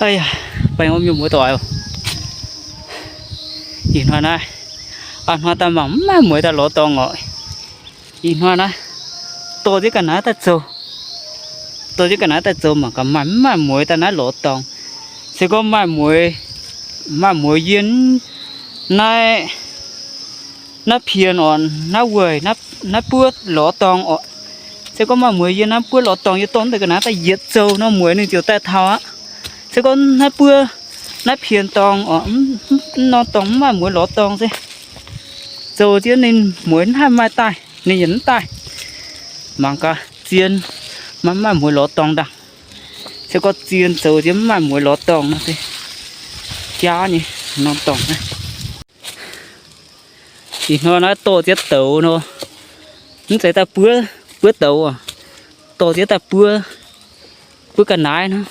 Ih hnoi naaiv, ih hnoi daaih mangc mv maaih mueiz daaih lorz dorngx orqc. Ih hnoi naaiv, dorh ziex ga'naaiv daaih zoux, dorh ziex ga'naaiv daaih zoux mangc gaax maaih mv maaih mueiz daaih naaiv lorz dorngx. Se gorngv maaih mueiz, maaih mueiz yie naaiv, naaiv pien orqc, naaiv weic, naaiv buov lorz dorngx orqc. Se gorngv maaih mueiz yie naaiv buov lorz dorngx, yie dorh deix ga'naaiv daaih yietc zoux nor mueiz ninh ziouc daaih taux aqv. Se gorngv naaiv buov, naaiv pien dorngx orqc, mv norm dorngx mv maaih mueiz lorz dorngx se zoux ziex ninh mueiz mv haih maaih daaih, ninh yietc mv daaih. Mangc gaax zien, maaih mv maaih mueiz lorz dorngx ndaangc. Se gorngv zien zoux ziex mv maaih mueiz lorz dorngx nor se jaav nyei norm dorngx naaiv. Ih hnoi naaiv dorh ziex douz nor, mv zeiz daaih buov, buov douz aac, dorh ziex daaih buov, buov ga'naaiv nor.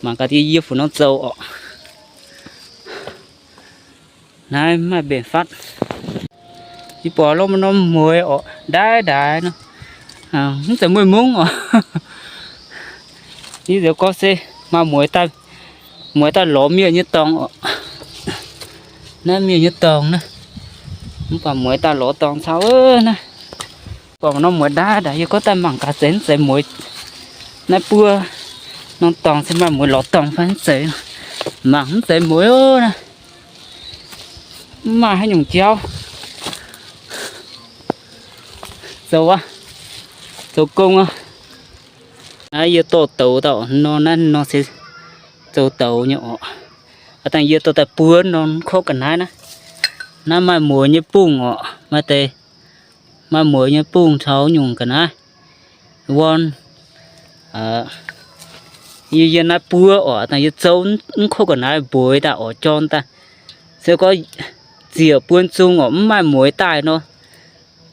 Mangc gaax yie, yie fu nor zoux orqc. Naaiv maaih mbenc fatv. Yie buatc lorqc, maaih norm mueiz orqc, ndaaiv ndaaiv nor, mv zeiz mueiz mungv orqc. Yie ziouc gorngv se maaih mueiz daaih, mueiz daaih lorz mienh nyei dorngx orqc. Naaiv mienh nyei dorngx naaiv, mv baac mueiz daaih lorz dorngx caux naaiv. Buatc norm mueiz ndaaiv ndaaiv, yie gorngv daaih mangc gaax zeiz mv zeiz mueiz. Naaiv buov norm dorngx se maaih mueiz lorz dorngx fai mv zeiz. Mangc mv zeiz mueiz naaiv. Mv maaih haaix nyungc jauv. Zoux aqv. Zoux gong aqv. Naaiv yie dorh douz daaih nor, naaiv nor se zoux douz nyei orqc. Aav dangh yie dorh daaih buov nor, kov ga'naaiv naaiv. Naaiv maaih mueiz nyei bungh orqc, maaih deix, maaih mueiz nyei bungh caux nyungc ga'naaiv. Wuov, yie, yie naaiv buov orqc, aav dangh yie zouv mv kov ga'naaiv mbueiz daaih orqc, jorn daaih. Se gorngv ziec buon zung orqc, mv maaih mueiz daaih nor,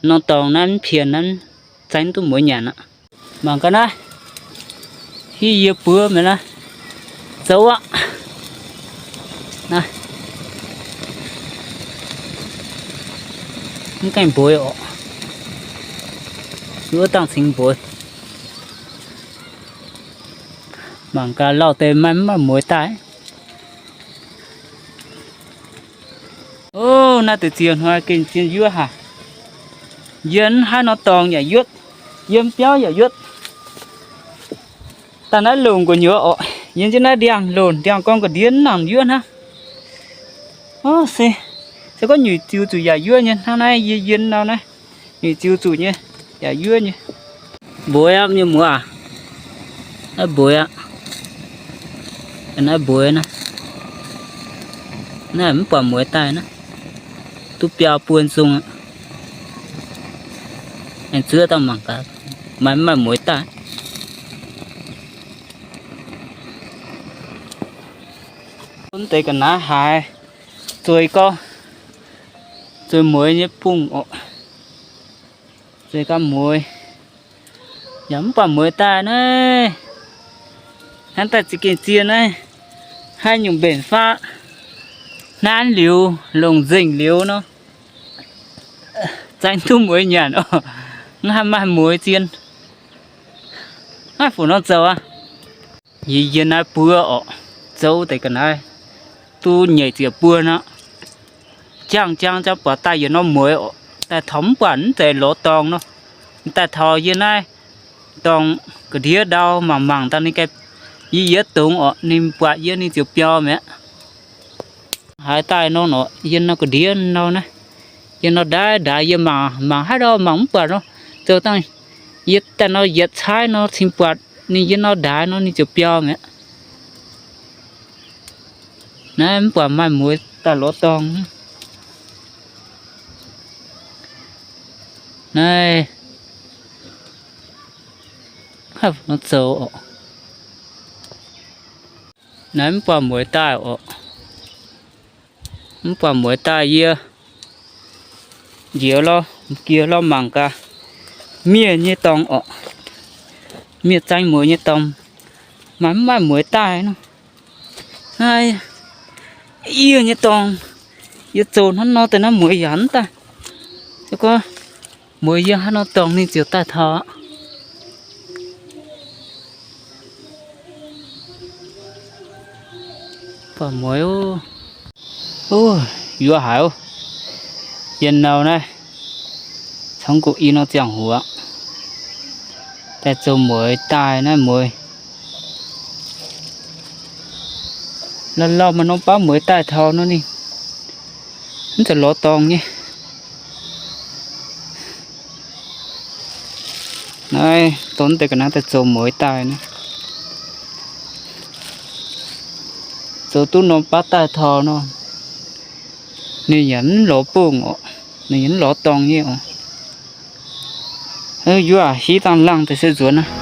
norm dorngx naaiv mv pien naaiv, zaeng duqv mueiz nyanc aqv. Mangc gaax naaiv, hiuv yie buov mi'aqv naaiv, zoux aqv. Naaiv mv gaengh mbueiz orqc, wuov dangh cingx mbueiz. Mangc gaax lauh deix maaih mv maaih mueiz daaih. Ov, naaiv deix ziex hnoi gengh zien yuoqv haic. Yie mv haih nor dorngx yaac yuotv, yie mv biauv yaac yuotv. Daaih naaiv longc gu'nyuoz orqc, yie njiec naaiv ndiangx-longc ndiangx-gorn ga'ndiev mv nangc yuoqv hnangv. Ov, se, se gorngv nyuic ziux zuqc yaac yuoqv nyei hnangv naaiv, yie yien nor naaiv, nyuic ziux zuqc nyei, yaac yuoqv nyei. Mbueiz aqv, mienh muoz aac. Naaiv mbueiz aqv. Naaiv mbueiz naaiv. Naaiv mv buatc mueiz daaih naaiv. Duqv biaa buon zung aqv. Aengx zuov daaih mangc gaax, maaih mv maaih mueiz daaih. Mv deix ga'naaiv haiz zueiz gorx, zueiz mueiz nyei bungh orqc. Zueiz ganh mueiz, yaac mv buatc mueiz daaih naaiv. Hnangv daaih za'gengh zien naaiv, haaix nyungc mbenc faqv, hnanv liuz, longc nzengc liuz nor, zaeng duqv mueiz nyanc orqc. Mv haih maaih mueiz zien. Naaiv fu nor zoux aqv. Yie, yie naaiv buov orqc, zouv deix ga'naaiv duqv nyeic ziepc buo nor. Jangv jangv jangv buatc daaih yietc norm mueiz orqc, daaih taux mv buatc mv zeiz lorz dorngx nor. Daaih taux yie naaiv dorngx ga'ndiev ndau mangc mangc daaih ninh ganh yie yietv dungz orqc, ninh buatc yie ninh ziouc biaux mi'aqv. Haaix daaih nor orqc, yie nor ga'ndiev nor naaiv, yie nor ndaaiv ndaaiv, yie mangc mangc haaix ndau mangc mv buatc nor, zoux dangh yie daaih nor yietc caaiv nor cingx buatc ninh, yie nor ndaaiv nor ninh ziouc biaux mi'aqv. Naaiv mv buatc maaih mueiz daaih lorz dorngx. Naaiv, zoux orqc. Naaiv mv buatc mueiz daaih orqc. Mv buatc mueiz daaih yie njiec lorz, njiec lorz mangc gaax mienh nyei dorngx orqc. Mienh zaeng mueiz nyei dorngx, maaih mv maaih mueiz daaih nor. Naaiv yie nyei dorngx, yie zoux hnangv nor deix naaiv mueiz yaac mv daaih. Se gorngv mueiz yie hnangv nor dorngx ninh ziouc daaih taux aqv. Mueiz, yuov haic oc. Yie nau naaiv cangv guv i nor ziangh hoc aqv, daaih zoux mueiz daaih naaiv mueiz. Lauh lauh maaih norm baav mueiz daaih taux nor ninh mv zeiz lorz dorngh nyei. Naaiv dorh deix ga'naaiv daaih zoux mueiz daaih naaiv, zoux duqv norm baav daaih taux nor, ninh yaac mv lorz bungh oc, ninh yaac mv lorz dorngh nyei oc. Yuov hiv dangh laangh deix se nzuonx naaiv.